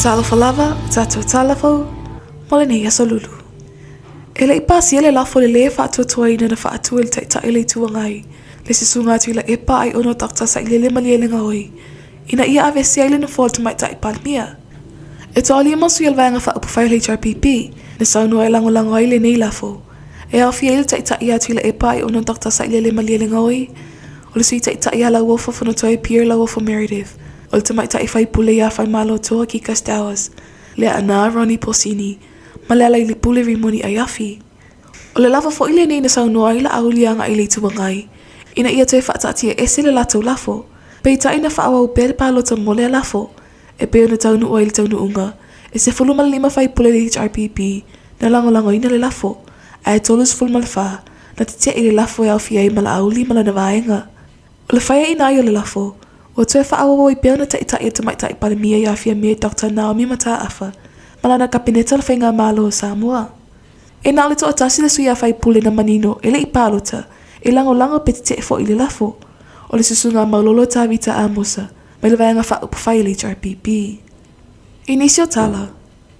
Talofa lava, o tatou tala fou mo lenei aso lulu. E le i pasia le lafo i le lē faatuatuaina na faatu e le Taitai o le Itu Agai, le Susuga a Tuilaepa Aiono Dr. Sailele Malielegaoi, ina ia aveesea ai le nofoa o le Tamaitai Palemia. E toalima sui o le Vaega Faaupufai o le HRPP na saunoa e lagolago ai lenei lafo, e aofia ai le Taitai ia Tuilaepa Aiono Dr. Sailele Malielegaoi, o le Sui Taitai ia Lauofo Fonotoe Pierre Lauofo Meredith, o le Tamaitai Faipule ia Faimalotoa Kika Stowers, Leaana Ronnie Posini, ma Lealailepule Rimoni Aiafi. O le lafo foi lenei na saunoa ai Laauli agai i le Itu Agai ina ia toe faataatia ese le latou lafo, peitai na faaauau pea le palota mo lea lafo, e pei ona taunuu ai le taunuuga e 15 faipule le HRPP na lagolagoina le lafo, ae 34 na teteʻe i le lafo e aofia ai ma Laauli ma lana vaega. O le faiaina ai o le lafo, ua toe faaauau ai pea ona taitai e le Tamaitai Palemia ia Fiame Doctor Naomi Mataafa ma lana Kapeneta o le Faigamalo o Samoa. E na o le toatasi le sui usufono na manino e le i palota, e lagolago pe teteʻe foi i le lafo. O le Susuga Maulolo Tavita Amosa mai le Vaega Faaupufai a le HRPP. I nisi o tala,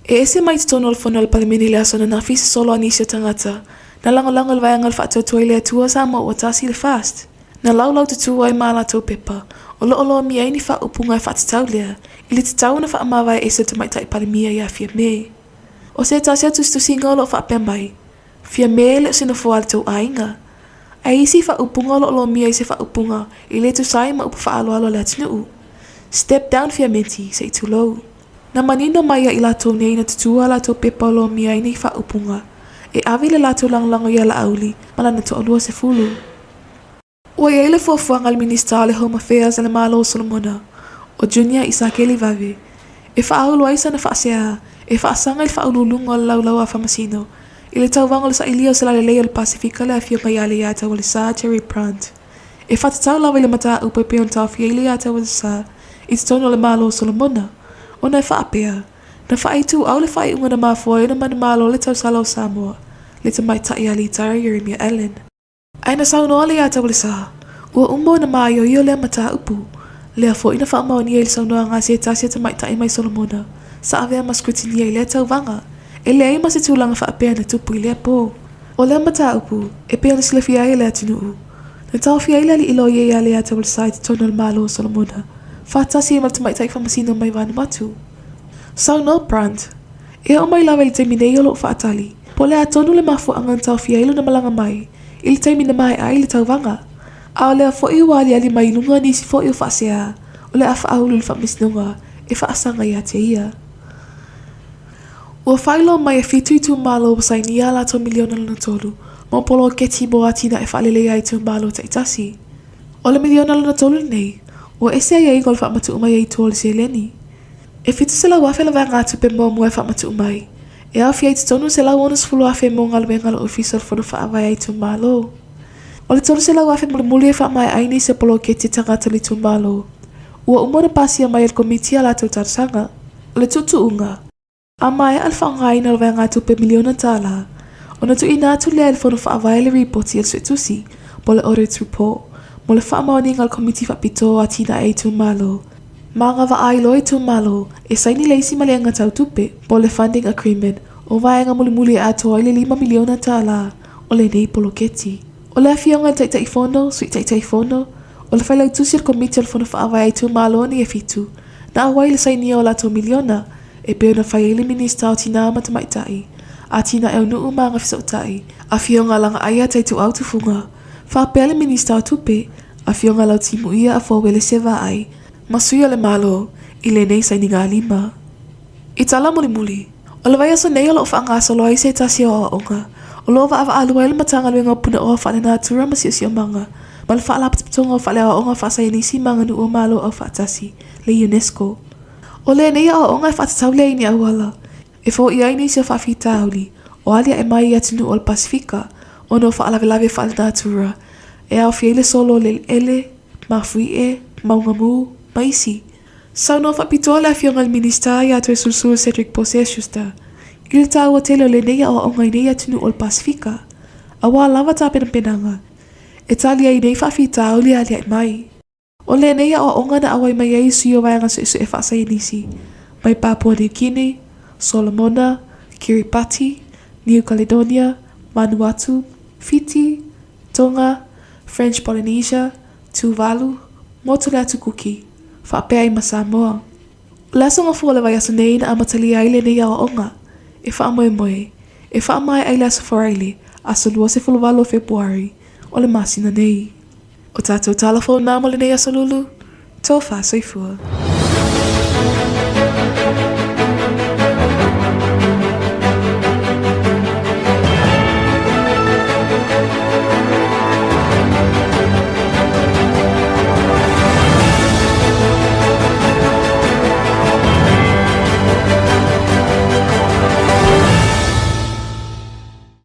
E ese mai i totonu o le Fono a le Palemene i le aso ananafi se solo a nisi o tagata na lagolago i le vaega o le faatuatua i le Atua Samoa ua tasi le FAST. Na laulau tutū ai ma a latou pepa o lo o lomia ai ni faaupuga e faatatau lea i le tatau ona faamavae ese le Tamaitai Palemia ia Fiame. O se tasi o tusitusiga o lo o faapea mai, Fiame e le o se nofoa a le tou aiga. Ae isi faaupuga o lo o lomia i se faaupuga e le tusa ai ma upu faaaloalo a le atunuu. Step down Fiameti, se i tulou. Na manino mai ia i latou nei na tutū a latou pepa o lomia ai nei faaupuga e ave i le latou lagolago iā Laauli ma lana toalua sefulu. Ua i ai le fuafuaga a le Minista o le Home Affairs a le Malo o Solomona, o Junior Isake Livave, e faaulu ai sana faasea e faasaga i le faauluuluga o le Laulau a Faamasino i le tauvaga o le sailia o se lalelei o le Pasefika le afioga ia Leiataualesa Jerry Brandt. E faatatau lava i le mataupu e pei ona taofia ai Leiataualesa i totonu o le Malo o Solomona, ona e faapea, na faaituau le faaiuga na mafua ai ona manumalo le tausala o Samoa, le tamaitai ia Litara Ieremia Allan. Ae na saunoa Leiataualesa, ua uma ona māioio lea mataupu, lea foi na faamaonia i le saunoaga a se tasi o tamaitai mai Solomona, sa avea ma scrutineer i lea tauvaga, e leai ma se tulaga faapea na tupu i lea po. O lea mataupu, e pei ona silafia ai e le atunuu, na taofia ai le alii loia ia Leiataualesa i totonu o le Malo o Solomona, faatasi ai ma le tamaitai faamasino mai Vanuatu. Saunoa Brandt, E oo mai lava i le taimi nei o lou faatali, po o le a tonu le mafuaaga na taofia ai lona malaga mai i le taimi na maea ai le tauvaga. A o lea foi ua aliali mai i luga nisi foi o faasea o le a faaulu i le faamasinoga e faasaga ia te ia. Ua faailoa mai e fitu itumalo ua sainia a latou miliona lona tolu mo poloketi mo atinae faaleleia itumalo taitasi. O le miliona lona tolu lenei, ua ese aiaiga o le faamatuu mai ai i tua o le seleni. E 700,000 le vaegatupe muamua e faamatuu mai, e aofia ai totonu le 160,000 mo galuega a le Ofisa o le Fono Faavae a Itumalo. O le 300,000 mulimuli e faamaea ai nisi o poloketi a tagata o le itumalo, ua uma ona pasia mai e le Komiti a latou talosaga. O le tuutuuga, a maea le faaaogaina o le vaegatupe miliona tala, ona tuuina atu lea i le Fono Faavae le ripoti a le Suetusi, po o le Audit Report, mo le faamaoniga a le Komiti Faapitoa o Atinae Itumalo. Ma agavaa ai loa itumalo e saini le isi maliega tau tupe, po o le Funding Agreement, o vaega mulimuli e atoa ai le $5 miliona o lenei poloketi. O le Afioga i le Taitaifono, Sui Taitaifono, o le Failautusi o le Komiti o le Fono Faavae a Itumalo nei e fitu, na auai i le sainia o latou miliona, e pei ona fai ai le Minista o Tinā ma Tamaitai, Atinae o Nuu ma Agafesootai, Afioga Lagaaia Taituau Tufuga, faapea le Minista o Tupe, Afioga Lautimuia Afoa Uelese Vaai, ma Sui o le Malo, i lenei sainiga lima. I tala mulimuli, o le vaiaso nei o lo o faagasolo ai se tasi o aoaoga o lo o vaavaalua ai le Matagaluega o Punaoa Faalenatura ma Siosiomaga ma le Faalapotopotoga o Faaleaoaoga Faasaienisi ma Aganuu o Malo Aufaatasi, le UNESCO. O lenei aoaoga e faatatau lea i ni auala e foia ai nisi o faafitauli o aliae mai i atunuu o le Pasefika ona o faalavelave faalenatura e aofia ai le solo o le eleele, mafuie, mauga mū, ma isi. Saunoa faapitoa le Afioga i le Minisita ia Toesulusulu Cedric Pose Schuster i le taua tele o lenei aoaoga i nei atunuu o le Pasefika, auā lava tapenapenaga e tali ai nei faafitauli e aliae mai. O lenei aoaoga na auai mai ai sui o Vaega Suesue Faasaienisi mai Papua Niu Kini, Solomona, Kiribati, Niu Kaledonia, Vanuatu, Fiti, Tonga, French Polynesia, Tuvalu, Motu le Atu Kuki, faapea ai ma Samoa. O le aso gafua o le vaiaso nei na amatalia ai lenei aoaoga e faamoemoe e faamaea ai le aso Faraile, aso 28 o Fepuari o le masina nei. O tatou tala fou na mo lenei aso lulu, tofa soifua.